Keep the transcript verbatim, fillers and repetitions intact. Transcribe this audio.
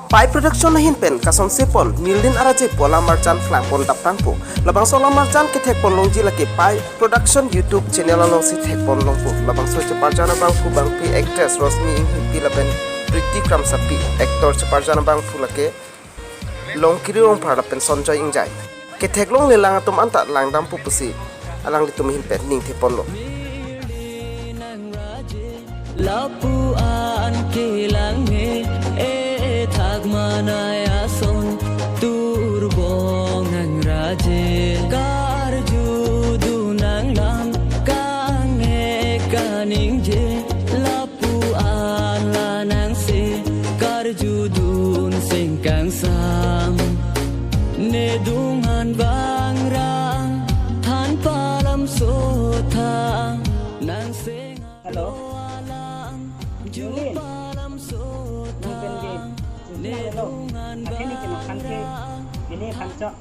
Pai Production ahin pen kasonse pon Nilin Araje pu alam arjan klang pon dap tangpo. Labangso alam arjan kethek pon longji lake Pai Production YouTube channel alongsi thek pon longpo. Labangso cheparjan abangphu bangpi actress Rosmi Inghipi lapen Priti Kramsapi, actor cheparjan abangphu lake Longkiri Rongphar lapen Sonjoy Ingjai. Kethek longlelang atum anta langdampo pusi alanglitum ahin pen ningthe ponlo. Lapu-an kelang me, e thak manai ason turbong nangraje. Karjudun nanglam kangnek kaningje, lapu-an la nangse karjudun sing kangsam. Ne dungan bangrang than palam sotha nang sing Hello. Alam Nilin. Palam sotha. Nung pen ke susi ne lo. Akhini kino kan ke ini kan cok.